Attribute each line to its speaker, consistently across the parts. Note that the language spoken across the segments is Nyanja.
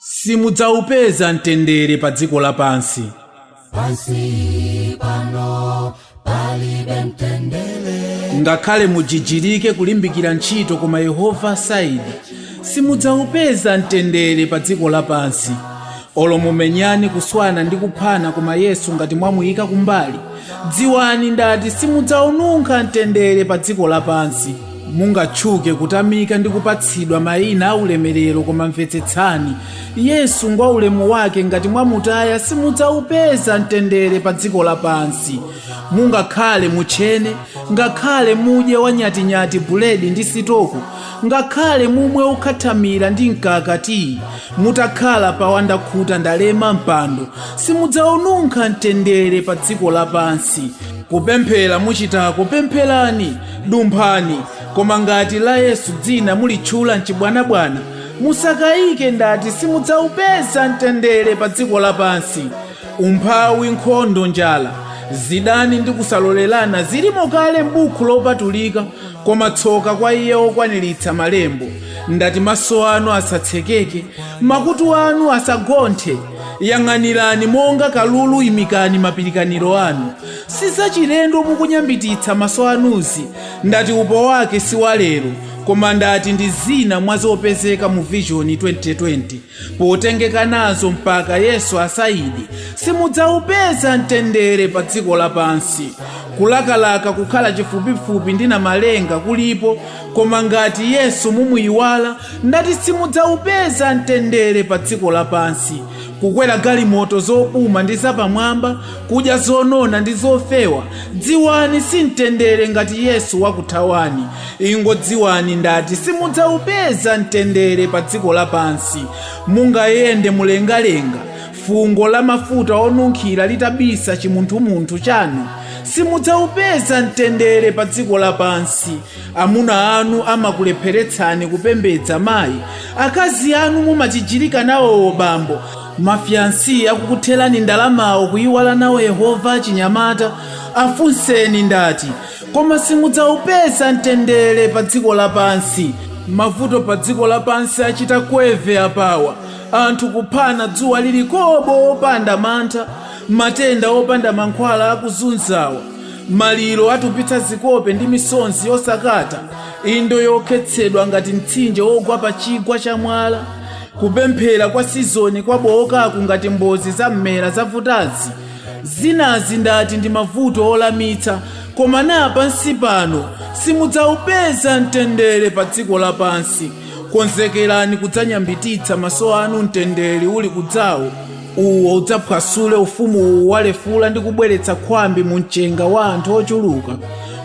Speaker 1: Simudzaupeza mtendere pa dziko lapansi.
Speaker 2: Pansi pano palibe mtendere.
Speaker 1: Ngakhale mujijirike kulimbikira ntchito, koma Yehova saidi, simudzaupeza mtendere pa dziko lapansi. Olo mumenyani, kuswana ndi kuphana, koma Yesu ngati mwamuyika kumbali, dziwani ndati simudzaununkha mtendere pa dziko lapansi. Mungatchuke kutamika ndi kupatsidwa mayina aulemerero, koma mvetsetsani, Yesu ngwa ulemu wake, ngati mwamutaya simudzaupeza mtendere pa dziko lapansi. Mungakhale mutchene, ngakhale mudye wanyatinyati buledi ndi sitoko, ngakhale mumwe ukhathamira ndi mkaka tiyi, mutakhala pa wandakhuta ndalema mpando, simudzaununkha mtendere pa dziko lapansi. Kupemphera muchitako, pempherani, dumphani, koma ngati la Yesu dzina mulitchula mchibwanabwana, musakayike ndati simudzaupeza mtendere pa dziko lapansi. Umphawi, nkhondo, njala, zidani ndi kusalolelana zilimo kale m'buku lopatulika, koma tsoka kwa iye wokwaniritsa malembo. Ndati maso anu asatsekeke, makutu anu asagonthe. Yang'anirani monga kalulu, imikani mapirikaniro anu. Sizachilendo mukunyambititsa maso anuzi. Ndati upo wake si walero, koma ndati ndi zina mwa zopezeka mu Vision 2020. Potengeka nazo mpaka Yesu asaidi, simudzaupeza mtendere pa dziko lapansi. Kulakalaka kukhala chifupifupi ndi namalenga kulipo, koma ngati Yesu mumuyiwala, ndati simudzaupeza mtendere pa dziko lapansi. Kukwera galimoto zopuma ndi zapamwamba, kudya zonona ndi zofewa, dziwani si mtendere ngati Yesu wakuthawani. Ingodziwani ndati simudzaupeza mtendere pa dziko lapansi. Mungayende mulengalenga, fungo la mafuta onunkhira litabisa chimunthumunthu chanu, simudzaupeza mtendere pa dziko lapansi. Amuna anu amakulepheretsani kupembedza mayi, akazi anu mumachijirika nawowo bambo, mafiansi akukutherani ndalamawo kuyiwala nawo Yehova chinyamata, afunseni ndati, koma simudzaupeza mtendere pa dziko lapansi. Mavuto pa dziko lapansi achita kweve apawa, anthu kuphana dzuwa lili kobo opanda mantha, matenda opanda mankhwala akuzunzawa, maliro atupitsa zikope ndi misonzi yosakata, indo yokhetsedwa ngati mtsinje wogwa pa chigwa cha mwala, kupemphera kwa sizoni kwabowokaku ngati mbozi za mmera zavutazi. Zinazi ndati ndi mavuto olamitsa, koma na pansi pano simudzaupeza mtendere pa dziko lapansi. Konzekerani kudzanyambititsa maso anu mtendere uli kudzawo. Uwo udzaphwasule ufumu uwu walefula ndi kubweretsa khwambi mu mchenga wa anthu ochuluka,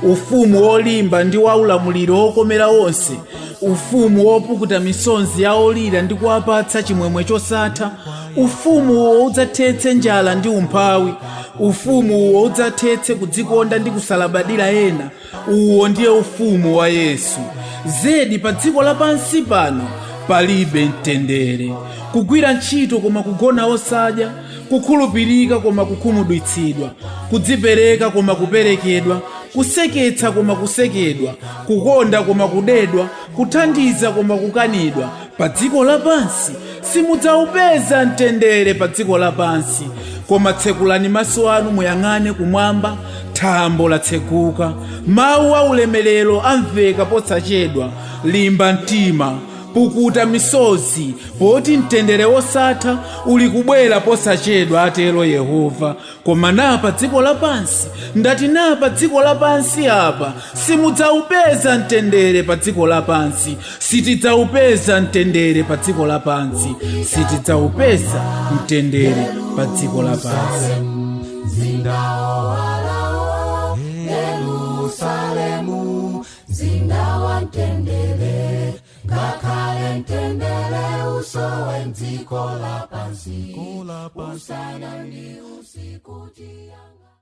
Speaker 1: ufumu wolimba ndi wa ulamuliro wokomera onse, ufumu wopukuta misonzi ya olira ndi kuwapatsa chimwemwe chosatha, ufumu uwo udzathetse njala ndi umphawi, ufumu uwo udzathetse kudzikonda ndi kusalabadira ena. Uwo ndiye ufumu wa Yesu. Zedi pa dziko lapansi pano palibe mtendere. Kugwira ntchito koma kugona osadya, kukhulupirika koma kukhumudwitsidwa, kudzipereka koma kuperekedwa, kuseketsa koma kusekedwa, kukonda koma kudedwa, kuthandiza koma kukanidwa. Pa dziko lapansi simudzaupeza mtendere pa dziko lapansi. Koma tsekulani maso anu muyang'ane kumwamba, thambo latsekuka, mawu aulemerero amveka posachedwa. Limba mtima, pukuta misozi, poti mtendere wosatha uli kubwera posachedwa, atero Yehova. Koma na pa dziko lapansi, ndati na pa dziko lapansi apa simudzaupeza mtendere pa dziko lapansi. Sitidzaupeza mtendere pa dziko lapansi. Sitidzaupeza mtendere pa dziko lapansi.
Speaker 2: Mzinda owalawo, Yerusalemu, mzinda wa mtendere, ngakhale mtendere usowe mdziko lapansi, usana ndi usiku tiyanga.